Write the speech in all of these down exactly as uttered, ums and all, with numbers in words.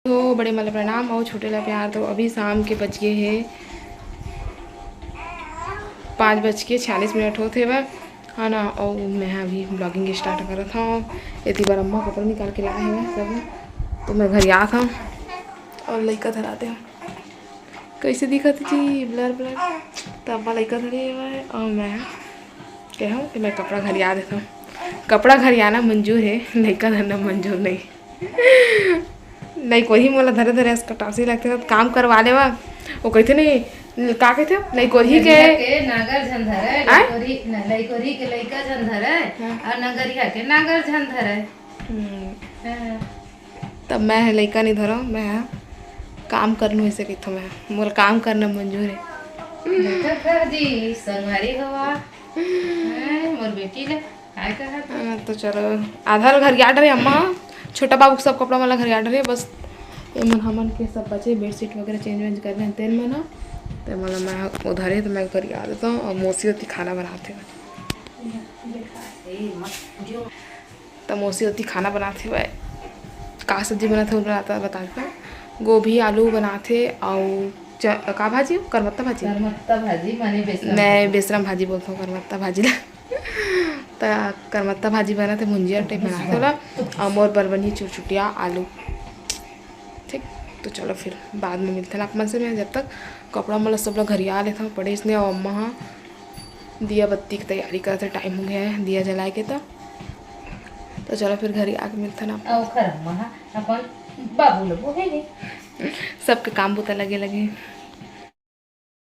तो बड़े मन ला प्रणाम अउ छोटे ला प्यार। तो अभी शाम के बज गे हे पाँच बज के छियालीस मिनट होत हेवय, है ना। अउ मैं ह अभी vlogging start करत हव। एती बर अम्मा कपड़ा निकाल के लाए हेवय सब, तो मैं घरियात हव अउ लइका धराते हव। कैसे दिखत हे जी? Blur blur। तो अम्मा लइका धरे हेवय अउ मैं कहूँ कि मैं कपड़ा घरिया देथव। कपड़ा घरियाना मंजूर हे, लइका धरना मंजूर नहीं। लइकोरही मोला धरे धरे अस कटासी लगथे, त काम करवा लेवा। वो कहथे नहीं, का कहथे? लइकोरही के नगरिहा के नागर झन धरय, आय? लइकोरही, न, लइकोरही के लइका झन धरय, हाँ। अउ नगरिहा के नागर झन धरय। हम्म। हाँ। तब मैं ह लइका नहीं धरव, मैं ह काम करनू, ऐसे कहिथव मैं ह। मोला काम करना मंजूर हे। देखत हव जी, संगवारी हो, हाँ, मोर बेटी ले। काय कहत? हाँ, तो चलो, आधा ल घरिया डरे अम्मा, छोटा बाबू के सब कपड़ा मन ल घरिया डरे, बस ये मन हमन के सब बचे, bedsheet वगैरह change वेंज कर रहे हैं तेन मन ह। ते मन ल मैं उधर ही तो मैं घरिया देता हूँ। और मौसी होती खाना बनाते हैं, तो मौसी होती खाना बनाते हुए का सब्जी बनाते हुए बनाता बता देता हूँ। गोभी आलू बनाते और च-, का भाजी? करमत्ता भाजी। करमत्ता भाजी माने बेसरम मैं भाजी। बेसरम भाजी बोलता हूँ करमत्ता भाजी ला। त करमत्ता भाजी बनत हे, भुंजिया type बनात हे ओला, अउ मोर बर बनही चुरचुटिया आलू। ठीक, तो चलो फिर बाद में मिलथन आप मन से। मैं जब तक कपड़ा मन ला सब ला घरिया लेथव, पड़े इसने, अउ अम्मा ह दिया बत्ती के तैयारी करत हे, time हो गया है दिया जलाए के। त तो चलो फिर घरिया के मिलथन आप। अउ ओखर अम्मा ह अपन बाबू ला बोहे गे। सबके काम बुता लगे लगे।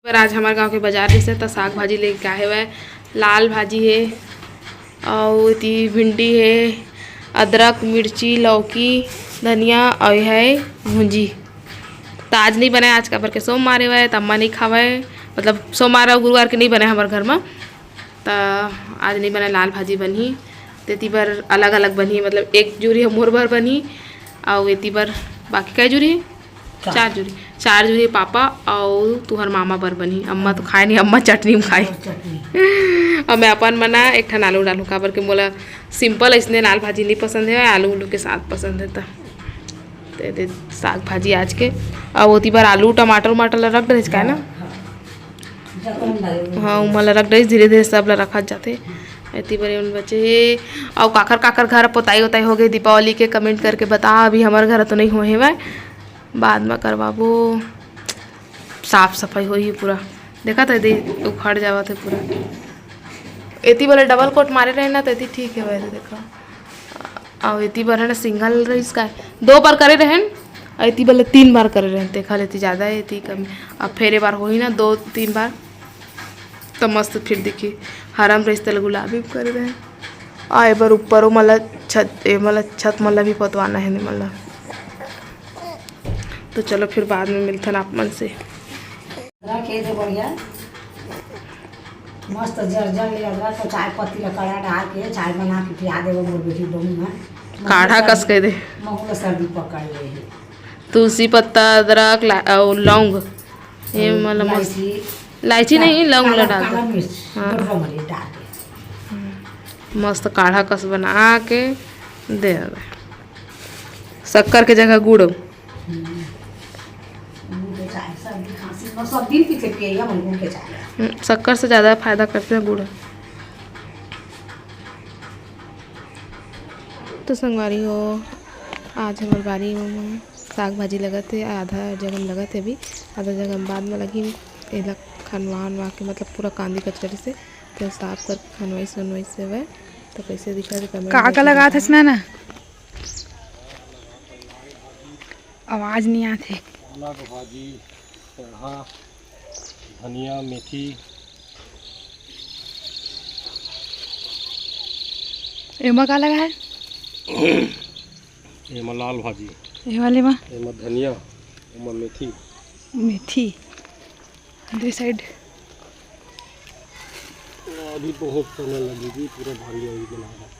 पर आज हमर गांव के बाजार जैसे त साग भाजी लेके आए हवय। लाल भाजी हे, अउ एती भिंडी हे, अदरक, मिर्ची, लौकी, धनिया, अउ ये हे भुंजी। त आज नहीं बनाए, आज काबर के सोमवार हवय, त अम्मा नहीं खावय, मतलब सोमवार अउ गुरुवार के नहीं बनाए हमर घर म। त आज नहीं बनाए, लाल भाजी बनही, तेती बर अलग-अलग बनही, मतलब एक जूरी ह मोर बर बनही, अउ एती बर बाकी काय जूरी हे? चार। चार जूरी, चार जूरी पापा अउ तुहर मामा बर बनही। अम्मा तो खाए नहीं, अम्मा चटनी में खाए। चटनी। अउ मैं अपन बना एक ठन आलू डालहूँ, काबर के मोला simple अइसने लाल भाजी नहीं पसंद हे, आलू उलू के साथ पसंद हे। त ते दे साग भाजी आज के, अउ ओती बर आलू, टमाटर उमाटर ला रख डरेस काय ना? हाँ। हाँ, उमन ला रख डरिस, धीरे-धीरे सब ला रखत जाथे। एती बर एमन बचे हे। अउ काखर-काखर घर पोताई-ओताई होगे दीपावली के, comment करके बता। अभी हमर घर तो नइ होए हेवय, बाद म करवाबो, साफ सफाई होही पूरा। देखत हे, दे उखड़ जावत हे पूरा। एती वाला double coat मारे रहे ना, त एती ठीक हेवय, देखा। अउ एती बर है ना single रहिस काय, दो बार करे रहेन, अउ एती बर तीन बार करे रहेन, तेखा ले एती जादा हे, एती कम। अब फेर ए बार होही ना दो तीन बार, त मस्त फिर दिखी। हरा म रहिस तेला गुलाबी म करे रहेन। अउ ए बार ऊपर ओ मला छत, ए मला छत मला भी पोतवाना हे, ए मला। तो चलो फिर बाद में मिलथन आप मन से। अदरक हे दे बढ़िया, मस्त जर जर ले अदरक अउ चाय पत्ती ला कड़ा डाल के चाय बना के पिया देबो मोर बेटी दोनों में। काढ़ा कस के दे। महू ला सर्दी पकड़ ले हे। तुलसी पत्ता, अदरक, ला-, अउ लौंग, ये अउ मतलब मस्त। इलायची, इलायची नहीं, लौंग ला काला, डाल दो। काला मिर्च, हाँ। दोनों मरी डाल के। मस्त काढ़ा कस बना के दे दे। शक्कर के जगह गुड़। हम्म। गुड़ के चाय, सर्दी खांसी में सब दिन पीते पिए, हम गुड़ के चाय। हम्म, शक्कर से ज्यादा फायदा करथे गुड़। तो संगवारी हो, आज हमर बारी में साग भाजी लगत हे, आधा जगह में लगत हे अभी, आधा जगह में बाद में लगही। एला खनवा वनवा के, मतलब पूरा कांदी कचरा से, तो साफ करके खनवाइस वनवाइस हवय। तो कैसे दिखत हे comment का का करके लगात हस बताओ। ना ना? आवाज नहीं आत हे। पालक भाजी, चढ़ा, धनिया, मेथी। एमा का लगा है? एमा लाल भाजी। ये वाले मा? एमा धनिया, एमा मेथी। मेथी। दूसरी side। अभी बहुत समय लगेगी पूरा भारी भारी बनाना।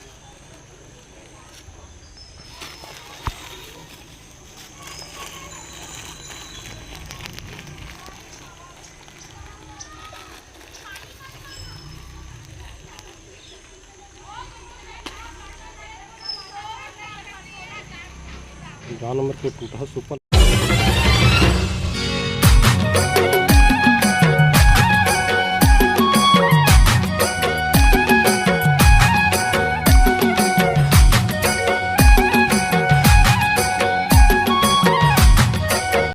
गाना मत के टूटा सुपर।